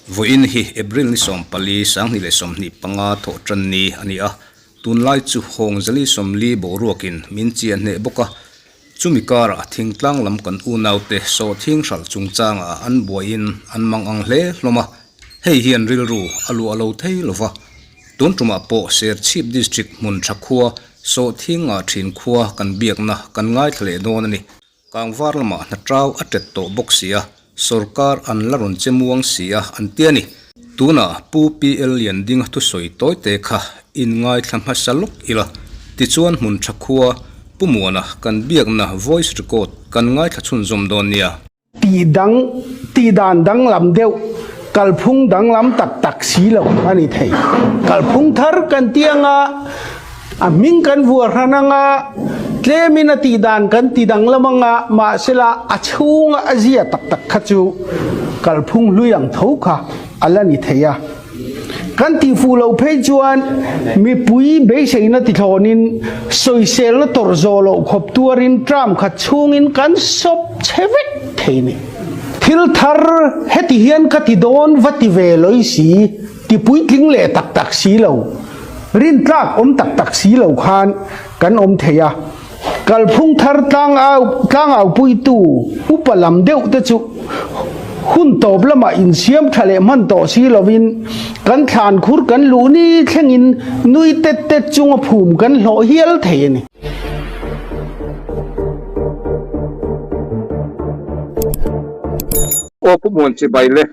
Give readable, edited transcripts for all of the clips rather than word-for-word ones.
Vawiin hi April ni 14, 2025 thawh tan ni a ni a, tunlai chu Hawngzali 40 boruakin min chiah hneh bawk a, chumi karah thingtlang lam kan unaute sawhthing hralh chungchangah an buaiin an mang ang hle hlawm a, hei hian rilru a luah lo thei lo va. Tun tumah pawh Serchhip District hmun tha khua sawhthing ngah thin khua kan biakna kan ngaithla leh dawn a ni. Kangvar lamah hna tau a tet tawh bawk si a, sorkar an la rawn che muang si a an ti a ni. Tunah Pu PL Liandinga thusawi tawi te kha in ngaithla hmasa lawk ila, tichuan hmun tha khua Pu Muana kan biakna voice record kan ngaithla chhunzawm dawn nia. Tih dang, tih dan danglam deuh, kalphung danglam tak tak si lo a ni thei. Kalphung thar kan ti anga, a hming kan vuah hran anga, tlemin a tih dan kan ti danglam anga, mahsela a chhunga a zia tak tak kha chu kalphung hlui ang tho kha a la ni thei a. Kan tihfuh loh phei chuan mipui beiseina tithlawnin sawiselna tawrh zawh loh khawp tuarin term khat chhungin kan sawp chhe vek thei ni. Thil thar heti hian ka ti dawn va ti ve lawih si, ti puitling leh tak tak si lo, rintlak awm tak tak si lo khan kan awm thei a. Kalphung thar tlangaupuitu upa lam deuh te chu hun tawp lamah insiam tha leh hman tawh si lovin kan thlan khur kan luh ni thlengin nui tet tet chunga phum kan hlawh hial thei a ni. Aw Pu Muan chibai le.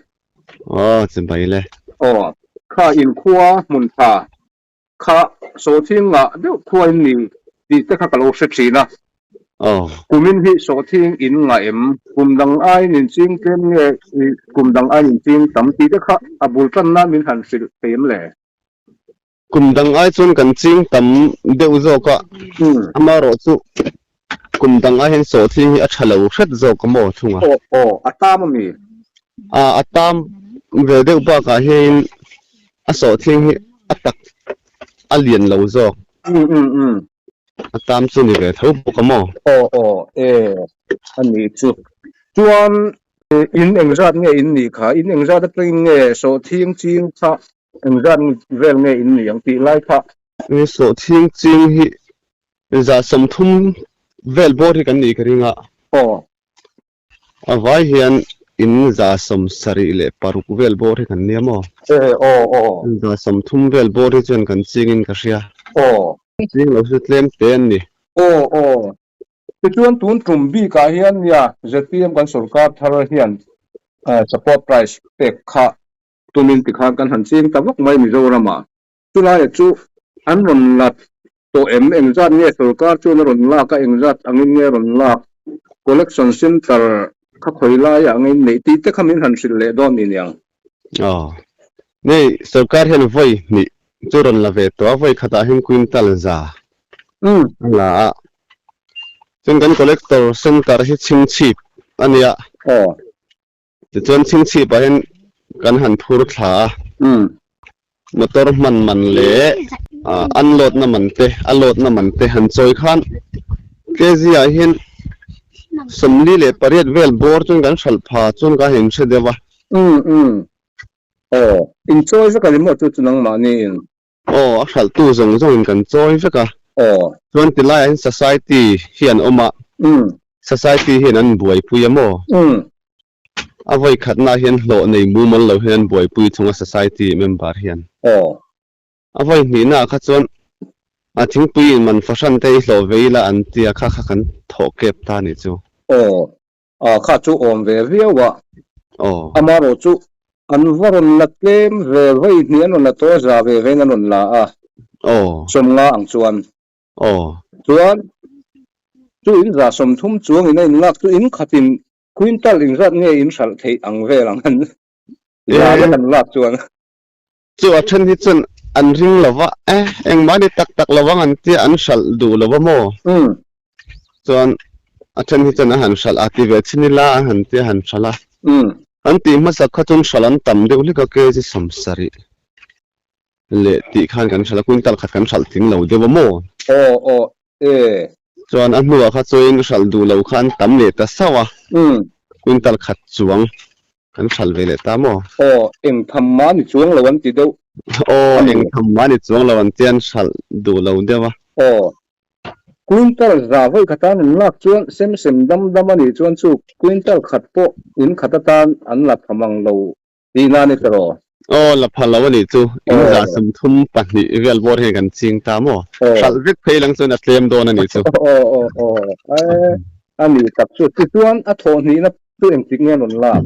Aw chibai le. Aw kha inkhua hmun tha Kha sawhthing ngah deuh khuain ni tih te kha ka lo hre thin a. Kumin hi sawhthing in ngah em? Kum dang aiin in ching tlem nge kum dang aiin in ching tam tih te kha a bul tan nan min han hrilh thei em le? Kum dang ai chuan kan ching tam deuh zawk a, amaherawh chu kum dang ai hian sawhthing hi a tha lo hret zawk a maw thung a. Aw aw, a tam a mi? A, a tam ve deuh bakah hian A sawhthing hi a tak a lian lo zawk. Um um um. A tam chu ni ve tho bawk a maw? Aw aw e a ni chu. Chuan in engzat nge in nih kha? In engzat atangin nge sawhthing ching kha engzat vel nge in nih ang tih lai kha? Sawhthing ching hi 30 vel bawr hi kan nih ka ring a. Aw. A vai hian in 76 vel bawr hi kan nia maw? E aw aw. 30 vel bawr hi chuan kan chingin ka hria. Aw. Ching lo chu tlem te an ni. Aw aw. Tichuan tun tum bikah hian nia zpm kan sorkar thar hian support price pek kha tumin tikhan kan han ching ta vak mai Mizoramah. Chulaiah chu an rawn la tawh em? Engzat nge sorkar chuan a rawn lak a, engzat angin nge a rawn lak? Collection centre kha khawi laiah angin neih tih te kha min han hrilh leh dawn ni niang. Aw. Nei, sorkar hian vawi hnih chu rawn la ve tawh a, vawi khatah hian quintal za a la a. Chuan kan collector centre hi chhingchhip a nia. Aw. Tichuan chhingchhipah hian kan han phur thla a, motor hman man leh unload na man te, a load na man te han chawi khan kg ah hian 48 vel bawr chuan kan hralh pha chuan ka han inhre deuh a. Umm umm. Aw, inchawi vek a ni maw chu chu nangmahni in? Aw, a hralhtu zawng zawngin kan chawi vek a. Aw. Chuan tilaiah hian society hi an awm a. Umm. Society hian an buaipui a maw? Umm. A vawi khatnaah hian hlawh nei mumal lo hian an buaipui thung a society member hian. Aw. A vawi hnihnaah kha chuan a thingpui in man fahran te i hlawh ve ila an tia kha kha kan thawh kep ta nih chu. Aw. A kha chu awm ve viau a. Aw. Amaherawh chu an va rawn la tlem ve vawi hnih an rawn la tawh a, za ve vein an rawn la a. Aw. 50 ang chuan. Aw. Chuan chu in 30 chuang in a in lak chu in khatin quintal engzat nge in hralh theih ang vel ang an za vek an lak chuan. Chu a then hi chuan an ring lo va, e, engmah ni tak tak lo vang an tia an hralh duh lo va maw? Chuan a then hi chuan a han hralh a ti ve chin ila an han tia han hralh a. An tih hmasak kha chuan hralh an tam deuh hlek a, kg 70 leh tih khan kan hralh a, quintal khat kan hralh tling lo deuh a maw? Aw aw e. Chuan a hnuah kha chuan hralh duh lo kha an tam leh ta sauh a, quintal khat chuang. Kan hralh ve leh ta maw? Aw, eng tham mah ni chuang lo an ti deuh. Aw, eng tham mah ni chuang lo an tia an hralh duh lo deuh a. Aw, quintal za vawi khatan an lak chuan sem sem dam dam a nih chuan chu quintal khat pawh in khat atan an la pha mang lo tihna a ni ta rawh. Aw, la pha lo a nih chu. In za 32 vel bawr hian kan ching ta maw? Hralh vek phei lang chuan a tlem dawn a nih chu. Aw, aw, aw, e, a ni tak chu. Tichuan a thawhhnihna chu engtik nge an rawn lak?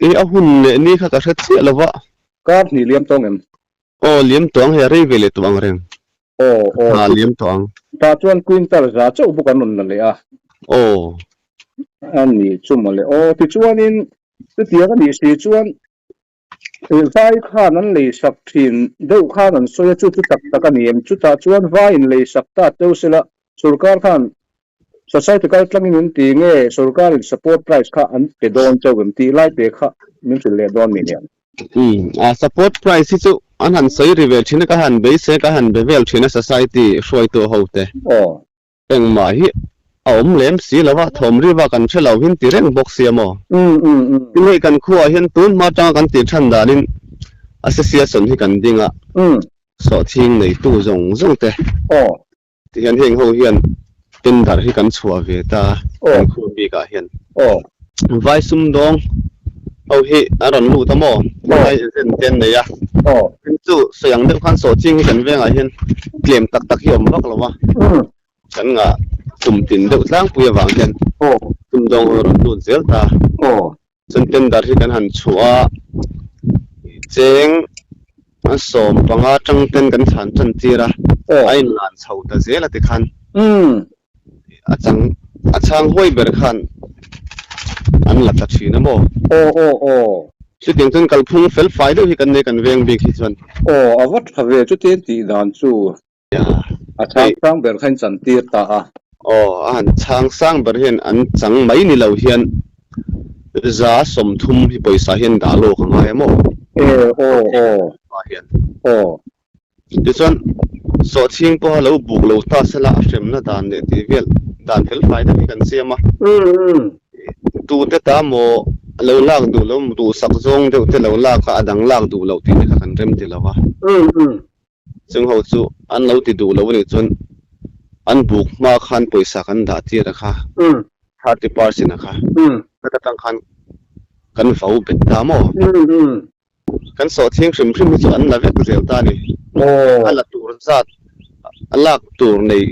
I a hun leh ni kha ka hre chiah lo va. Kar hnih liam tawng em? Aw, liam tawng hei a rei ve leh tawh ang reng. Aw, aw. Tha liam tawh ang. Tah chuan quintal za chauh bawk an rawn la leh a. Aw. A ni chu mawle. Aw, tichuanin chutiang a nih si chuan vai khan an lei sak thin deuh khan an sawi a, chu chu tak tak a ni em? Chutah chuan vai in lei sak ta teuh sela, sorkar khan society kal tlangin in ti nge sorkar in support price kha an pe dawn chauh em tih lai te kha min hrilh leh dawn mi nia. Umm a support price hi chu an han sawi ri ve thin a, ka han beisei a, ka han be vel thin a society hruaitu ho te. Aw. Engmah hi a awm lem si lo a, thawm ri vak an hre lo hin ti reng bawk sia maw? Umm umm umm. Tin hei kan khuaah hian tun hma atanga kan tih than danin association hi kan ding a, Umm. sawhching neitu zawng zawng te. Aw. Tihian heng ho hian tender hi kan chhuah ve ta kan khur bik ah hian. Vai sumdawng ho hi an rawn lut a maw? Vai agent te an nei a. Tin chu sawi ang deuh khan sawhching hi kan vengah hian tlem tak tak hi a awm vak lo a. Kan ngah kum tin deuh tlangpui avang hian sumdawng ho rawn lut zel ta. Chuan tender hi kan han chhuah a, cheng a 15 tang ten kan chhan tan tir a, a inlan chho ta zel a tikhan a chang a chhang huai ber khan an la ta thin a maw? Aw aw aw. Chutiang chuan kalphung fel fai deuh hi kan nei kan veng bik hi chuan. Aw a va tha ve chutin tih dan chu. A chhang sang ber kha in chan tir ta a. Aw, a han chhang sang ber hian an chang mai ni lo hian 30% hi pawisa hian dah lawk a ngai a maw? E, aw, aw. Hian. Aw. Tichuan, sawhchhing pawha lo buk lo ta sela a hremna dan leh tih vel dan fel fai deuh hi kan siam a. Tute ta maw lo lak duh lo, duhsak zawng deuh te lo lak a, a dang lak duh loh tih te kha kan rem ti lo a. Chung ho chu an lo ti duh lo a nih chuan an buk hma khan pawisa kan dah tir a kha, 30% a kha, heta tang khan kan vo bet ta maw? Kan sawhchhing hrim hrim hi chu an la vek zel ta a ni. A la tur zat, a lak tur nei,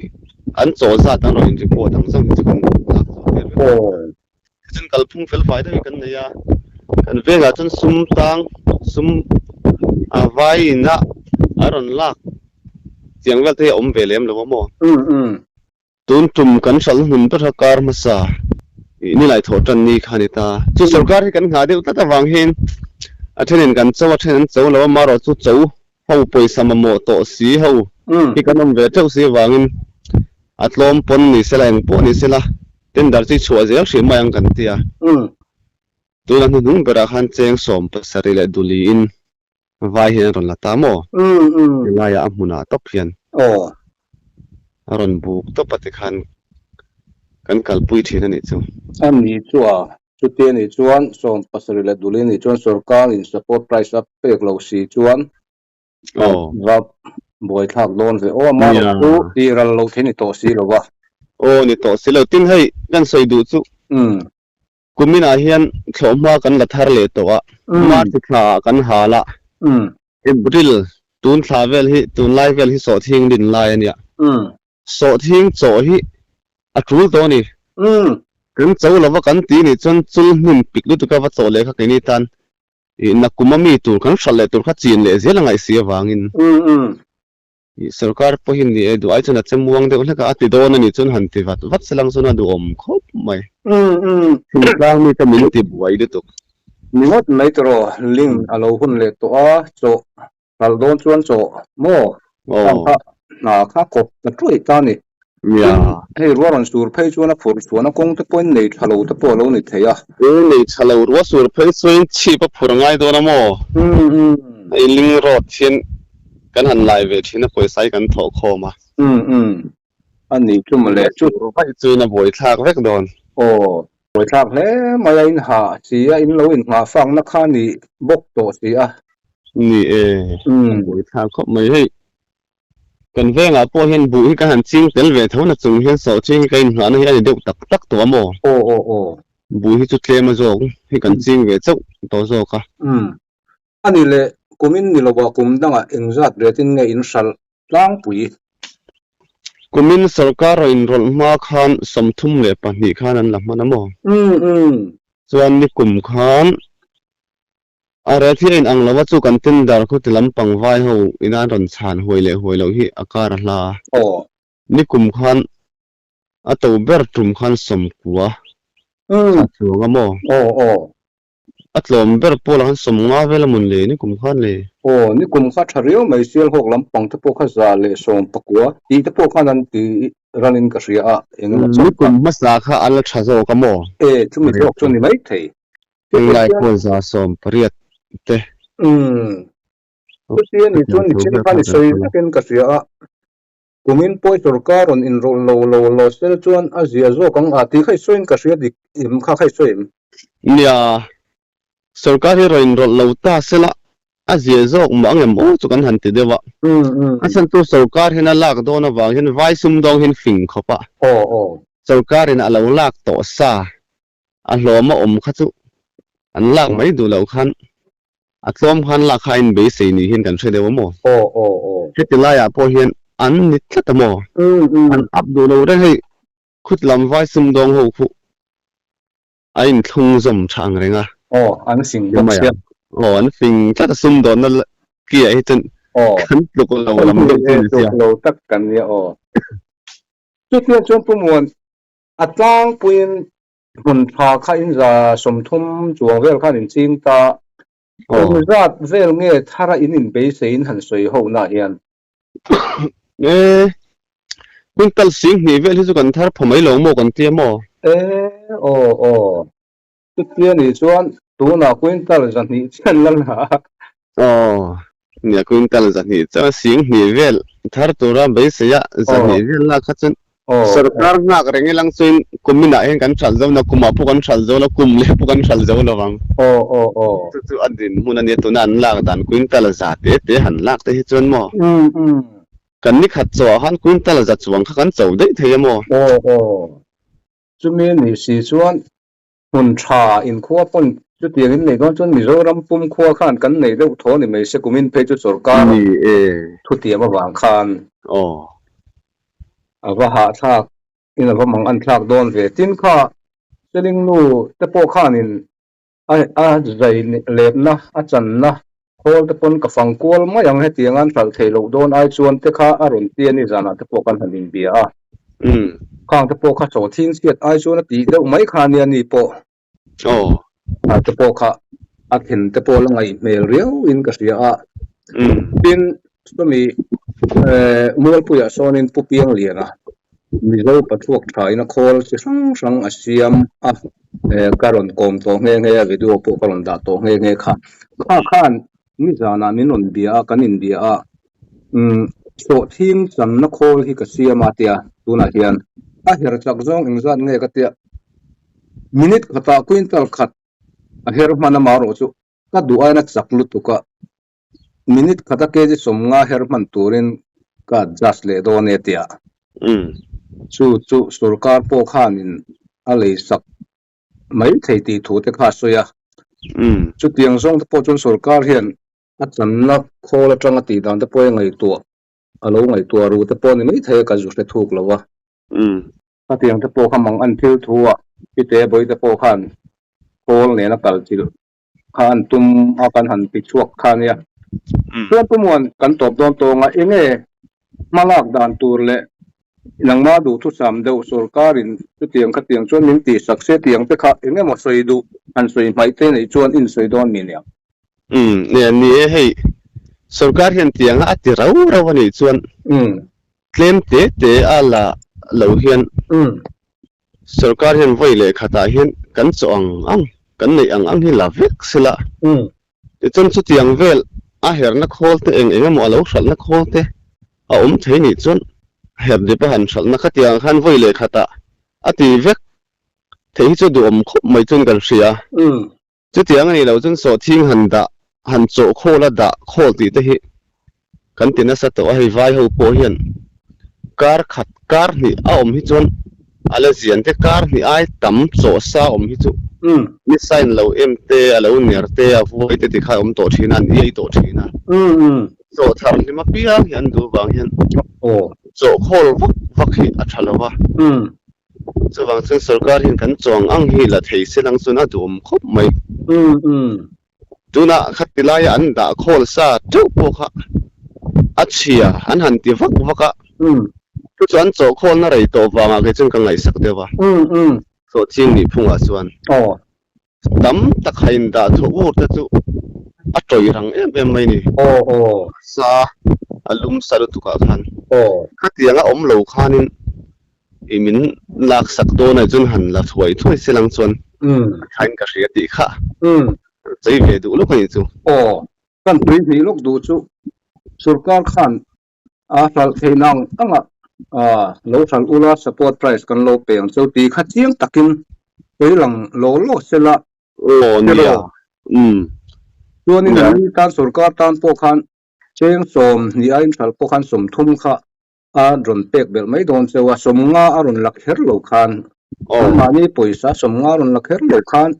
an chaw zat an rawn in report ang zawng hi chu kan lak chhuah tir vek a. Tichuan kalphung fel fai deuhin kan nei a, kan vengah chuan sum tang sum a vai ina a rawn lak chiang vel te hi a awm ve lem lo a maw? Tun tum kan hralh hmun ber kha kar hmasa ih nilai thawh tan ni kha a ni ta. Chu sorkar hi kan nghah deuh tlat avang hian a thenin kan cho a then an cho lo a, marawh chu cho ho pawisa mamawh tawh si ho hi kan awm ve teuh si avangin a tlawm pawn ni sela eng pawh ni sela tender chu i chhuah zel hrih mai ang kan ti a. Tuna hnuhnung berah khan cheng 70 leh duliin vai hian a rawn la ta maw? Helaiah a hmunah tawp hian a rawn buk tawp a tikhan kan kalpui thin a nih chu. A ni chu a, chuti a nih chuan 70 leh duli a nih chuan sorkar in support price a pek lo si chuan va buaithlak dawn ve aw, amah erawh chu tih ral lo thei ni tawh si lo va. Aw ni tawh si lo, tin hei kan sawi duh chu kuminah hian thlawhhma kan la thar leh tawh a, March thla ah kan hal a, April tun thla vel hi tunlai vel hi sawhthing din lai a nia, Sawhthing chaw hi a tul tawh a ni. Kan cho lova kan ti nih chuan chul hnim pik lutuk a va chaw leh kha keini tan ih nakum a mi tur kan hralh leh tur kha chin leh zel a ngaih si avangin ih sorkar pawhin ni e duh ai chuan a che muang deuh hlek a, a ti dawn a nih chuan han ti vat vat se lang chuan a duhawm khawp mai. Thingtlang mite min ti buai lutuk. Ni ngawt mai tawh link a lo hun leh tawh a, chaw Kal dawn chuan chaw maw? Khang kha hna kha kawp ta tuai ta ni. Tin, hei rua rawn sur phei chuan a phur chhuahna kawng te pawhin nei tha lo te pawh a lo ni thei a. E, nei tha lo rua sur phei chuan chhip a phur a ngai dawn a maw? Hei ling road hian kan han lai ve thin a, pawisa hi kan thawh khawm a. A ni chu mawle. Chu vaih chuin a buaithlak vek dawn. Aw. Buaithlak hle mai a in ha si a, in lo inghah fakna kha ni bawk tawh si a. Ni e, a buaithlak khawp mai hei. Kan vengah pawh hian buh hi ka han ching tel ve tho na chung hian sawhching hi ka inhnahna hi a ni deuh tak tak tawh a maw? Aw aw aw. Buh hi chu tlem a zawk hi kan ching ve chauh tawh zawk a. Umm. A ni leh, kumin ni lovah kum dangah engzat retin nge in hralh tlangpui? Kumin sorkar rawn inrawlh hma khan 32 khan an la hman a maw? Umm umm. Chuan nikum khan A ret hi a inang lo a, chu kan tender khaw ti lampang vai ho ina an rawn chhan huai leh huai loh hi a kar a hla a. Aw. Nikum khan a to ber tum khan 90 kha chuang a maw? Aw aw. A tlawm ber pawlah khan 50 vel a mun le nikum khan le. Aw, nikum kha tha riau mai Sialhawk lampang te pawh kha 119 tih te pawh khan an ti ran in ka hria a, eng emaw chauh kha. Nikum hmasa kha a la tha zawk a maw? E, chumi zawk chu ni maithei. Tunlai pawh 180 te. Umm. Chuti a nih chuan nichin khan i sawi vekin ka hria a, kumin pawi sorkar rawn inrawlh lo lo lo sel chuan a zia zawk ang a tih kha i sawiin ka hria dik em kha kha i sawi em? Nia, sorkar hi rawn inrawlh lo ta sela a zia zawk mah ang em aw chu kan han ti deuh a. A chhan chu sorkar hian a lak dawn avang hian vai sumdawng hian fing khawp a, sorkarin a lo lak tawh sa A hlawm a awm kha chu an lak mai duh loh khan a tlawm khan lak kha a inbeisei ni hian kan hre deuh a maw? Aw aw aw. Heti laiah pawh hian an ni tlat a maw? An up duh lo reng hei khut lam vai sumdawng ho khu a inthlung zawm tha ang reng a. Aw an fing bawk sia. Aw an fing tlat a sumdawnna kiah hi chuan kan tluk lo lam deuh chu ni sia. Tluk lo tak kan nia aw. Chutiang chuan Pu Muan A tlangpuiin hmun tha kha in 30 chuang vel khan in ching ta. Eng zat vel nge thara in inbeisei in han sawi ho na hian? E, quintal 2000 vel hi chu kan thar pha mai lo maw kan tia maw? E, aw aw. Chutia nih chuan tunah quintal 200 chian la la. Aw, nia quintal 200 chuan 2000 vel thar tura beisei a 200 vel lak kha chuan sorkar nghak reng ilang chuin kuminah hian kan hralh zo na kumah pawh kan hralh zo lo kum leh pawh kan hralh zo lo vang. Chu chu a dinhmun a nia tuna an lak dan quintal za te te han lak te hi chuan maw kan ni khat chawah khan quintal za chuang kha kan cho daih thei a maw? Aw aw chumi ni si chuan Hmun tha inkhua pawn chutiang in nei dawn chuan Mizoram pum khua khan kan nei deuh tho a ni mai se kumin phei chu sorkar Ni e. thutiam avang khan Aw. a va hahthlak in a va mang an thlak dawn ve. Tin kha Seling nu te pawh khanin a a zai letna a channa khawl te pawn ka fang kual mai ang hetiang an hralh theih loh dawn ai chuan te kha a rawn ti a ni zanah te pawh kan han inbia a. Khang te pawh kha chaw thing chhiat ai chuan a tih deuh mai kha ania ni pawh. Aw. A te pawh kha a then te pawh la ngaih hmel riau in ka hria a. Tin chumi Mualpuiah sawnin Pu Piangliana Mizo pathuak tha in a khawl chi hrang hrang a siam a ka rawn kawm tawh nghe nghe a video pawh ka rawn dah tawh nghe nghe kha. Kha khan nizanah min rawn bia a kan inbia a Umm sawhthing channa khawl hi ka siam a tia tunah hian a her chak zawng engzat nge ka tia minute khatah quintal khat a her hman ama erawh chu ka duh aiin a chak lutuk a minute khata kg 50 her hman turin ka adjust leh dawn e tia chu chu sorkar pawh khanin a lei sak mai thei tih thu te kha a sawi a chutiang zawng te pawh chuan sorkar hian A channa khawl atanga tih dan te pawh i ngaihtuah, a lo ngaihtuah ru te pawh ni mai thei a, ka zu hre thuk lo a. Khatiang te pawh kha mang an thil thu ah Pite Bawi te pawh khan khawl nena kal chilh kha an tum a kan han ti chhuak kha ania. Chuan Pumuan kan tawp dawn tawng a, enge Hmalak dan tur leh nangmah duhthusam deuh sorkarin chutiang khatiang chuan min tihsak se tiang te kha eng emaw sawi duh han sawi hmaih te neih chuan in sawi dawn mi nia. Umm nia ni e hei sorkar hian tianga a ti rau rau a nih chuan tlem te te a la lo hian sorkar hian vawi leh khatah hian kan chawh ang ang kan neih ang ang hi la vek sela Tichuan chutiang vel a herna khawl te eng eng emaw a lo hralhna khawl te a awm thei nih chuan her dip a han hralhna khatiang khan vawi leh khatah a ti vek. Thei hi chu duhawm khawp mai chuan kan hria. Chutiang a nih loh chuan sawhthing han dah, han chawh khawl a dah khawl tih te hi kan ti nasa tawh a, hei vai ho pawh hian kar khat, kar hnih a awm hi chuan a la zian te, kar hnih ai tam chawh sa awm hi chu ni sign lo em te, a lo ner te, a vuai te ti kha a awm tawh thin a, an iai tawh thin a. Chawh thar hlim apiang hi an duh vang hian chawh khawl vak vak hi a tha lo va. Chuvang chuan sorkar hian kan chuang ang hi la thei se lang chuan a duhawm khawp mai. Tunah khati laia an dah khawl sa teuh pawh kha a chhia an han ti vak vak a, chu chu an chawh khawlna rei tawh vangah kei chuan ka ngaihsak deuh a, sawhching nih phungah chuan. Tam tak ha indah chhuah ur te chu a tawih rang em em mai ni. Sa a lum sa lutuk ah khan khatiang a awm lo khanin i min lak sak dawn ah chuan han la thuai thuai se lang chuan a thain ka hria tih kha chei ve duh lawk a nih chu. Aw, kan tui hnih lawk duh chu sorkar khan A hralh theih nang anga lo hralh ula support price kan lo pe ang cheu tih kha chiang takin sawi lang law law sela Aw nia umm. Chuanin an ni tan sorkar tan pawh khan cheng 20 a inhralh pawh khan 30 kha a rawn pek belh mai dawn cheu a, 50 a rawn la kher lo khan anmahni pawisa 50 a rawn la kher lo khan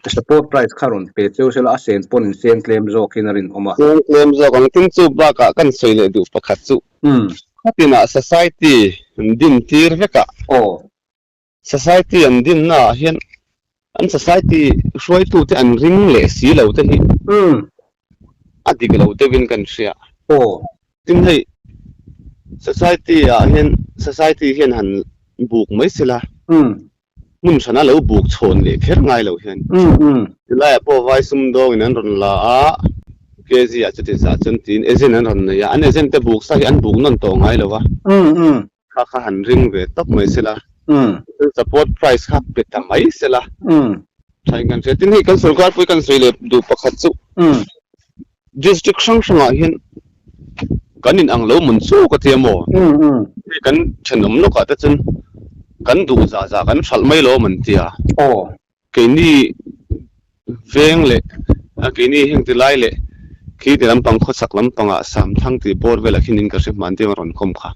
Support price kha rawn pe cheu sela a sen pawn in sen tlem zawk in a rinawm a. Sen tlem zawk ang tin chu bakah kan sawi leh duh pakhat chu khatinah society an din tir vek a. Society an dinna ah hian an society hruaitute an ring leh si lo te hi a dik lo deuhin kan hria. Tin hei society ah hian society hian han buk mai sela. Hmun hrana lo buk chhawn leh kher ngai lo hian tilaiah pawh vai sumdawngin an rawn la a, KG ah chuti zah chuan tiin agent an rawn nei a, an agent te buk sa hi an buk nawn tawh ngai lo a, kha kha han ring ve tawp mai sela, chuan support price kha pe ta mai sela, tha in kan hria. Tin hei kan sorkar pawh hi kan sawi leh duh pakhat chu district hrang hrangah hian kan in ang lo mun chu ka tia maw? Hei kan thenawm lawkah te chuan kan duh zah zah kan hralh mai lo an tia. Keini veng leh keini heng ti lai leh khi ti lampang khawchhak lampangah Samthang tih bawr velah khin in ka hre hman tia rawn khawm kha.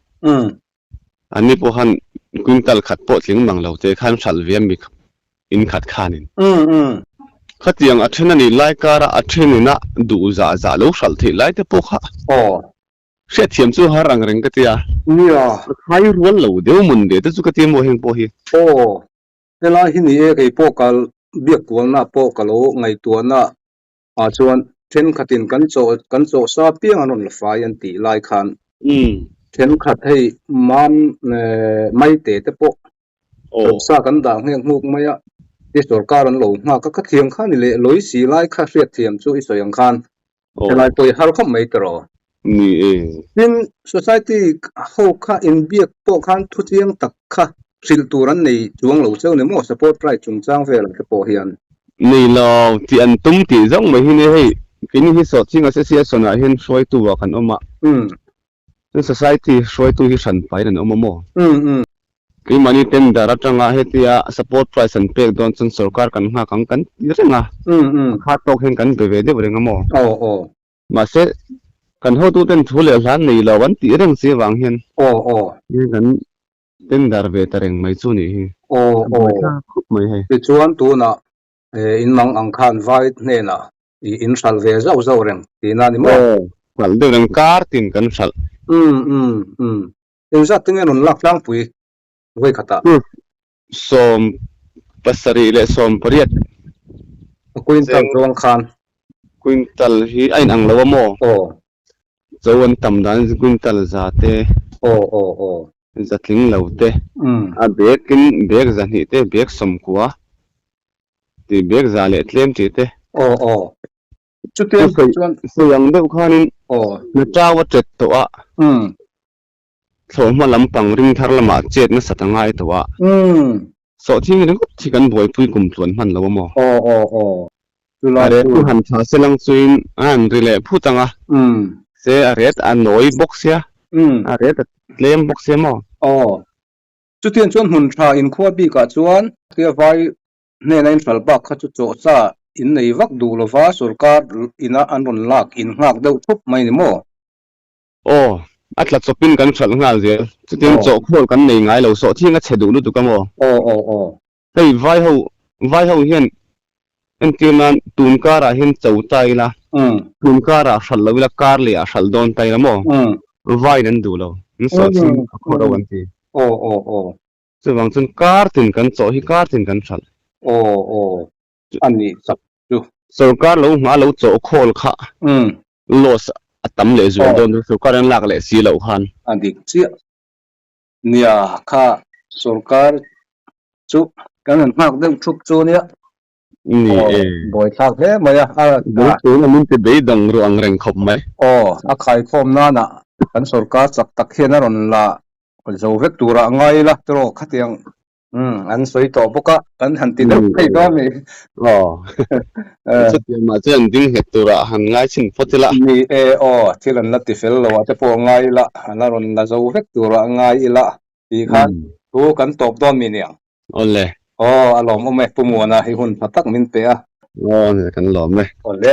Anni pawh khan quintal khat pawh tling mang lo te khan hralh ve a mi in khat khanin. Khatiang a then a nih lai kara a then ina duh zah zah lo hralh theih lai te pawh kha hriatthiam chu har ang reng ka tia. Nia. Ka khai rual lo deuh mun ve te chu ka tia maw heng pawh hi. Aw, helai hi ni e kei pawh ka biak kualna pawh ka lo ngaihtuahna ah chuan thenkhatin kan chawh kan chawh sa piang an rawn la fai an tih lai khan thenkhat hei mam maite te pawh Chawhsa kan dah nghek nghuk mai a, i sorkar an lo nghak a, ka thiam kha ni leh lawi si lai kha hriatthiam chu i sawi ang khan helai pawh i har khawp mai tiraw. Ni e. Tin, society ho kha inbiak pawh khan thu chiang tak kha hrilh tur an nei chuang lo cheu ni maw support right chungchang velah te pawh hian. Nei lo tih an tum tih zawng mai hi nia hei keini hi Sawhching Association ah hian hruaitu ah kan awm a. Chu society hruaitu hi hran pain an awm a maw? Keimahni tender atanga hetia support price an pek dawn chuan sorkar kan nghak ang kan ti reng a, a khat tawk hian kan be ve deuh reng a maw? Mahse, kan hotuten thu leh hla nei lo an tih reng si avang hian kan tender ve ta reng mai chu nih hi. A buaithlak khawp mai hei. Tichuan tunah in mang ang khan vai hnenah I in hralh ve zauh zauh reng tihna a ni maw? Aw, hralh deuh reng kar tin kan hralh. Umm umm umm. Engzat te nge rawn lak tlangpui vawi khatah? 78. A quintal zawng khan. Quintal hi a inang lo a maw? Aw. Zo an tam dan quintal za te. Aw aw aw. Za tling lo te. A bag in bag 200 te bag 90. Tih bek za leh tlem tih te. Aw aw. Chutiang sawi chuan. Sawi ang deuh khanin Aw. Na chau a tet tawh a. Umm. Thlawhhma lampang ring thar lamah chet nasat a ngai tawh a. Umm. Sawhthing ringawt hi kan buaipui kum tluan hman lo a maw? Aw aw aw. Chulai A ret chu. chu han tha se lang chuin a han ri leh phut ang a. Umm. Se a ret a nawi bawk sia. Umm. A ret a tlem bawk sia maw? Aw. Chutiang chuan hmun tha inkhua bikah chuan tia vai hnena in hral bak kha chu chaw sa in nei vak duh lova sorkar ina an rawn lak in nghak deuh thup mai ni maw? Aw, a tla chawpin kan hralh nghal zel. Chutiang chaw khawl kan nei ngai lo, sawhthing a chhe duh lutuk a maw? Aw aw aw. Hei vai ho, vai ho hian entir nan tun karah hian cho ta ila, tun karah hralh lo ila kar leh ah hralh dawn ta ila maw? Vaiin an duh lo, an sawhthing a khawrh ho an ti. Aw aw aw. Chuvang chuan kar tin kan chawh hi kar tin kan hralh. Aw aw a nih chak chu. Sorkar lo hma lo chawh khawl kha loss a tam leh zual dawn chu sorkar an lak leh si loh khan. A dik chiah. Nia kha sorkar chu kan han nghak deuh thup chu nia. Ni e. Buaithlak hle mai a. Tun a min ti beidawng ruh ang reng khawp mai. Aw, a khaikhawm nanah kan sorkar chak tak hian a rawn la zo vek turah a ngai ila tiraw khatiang an sawi tawh bawk a, kan han ti deuh thei dawn ni. Aw, chutiang mah chuan ding nghet turah han ngai chhin phawt ila. Ni e, aw, thil an la ti fel lo ah te pawh a ngai ila, an la rawn la zo vek turah a ngai ila tih khan thu kan tawp dawn mi niang. Awle. Aw, a lawmawm e, Pu Muana hi hun tha tak min pe a. Aw, kan lawm e. Awle.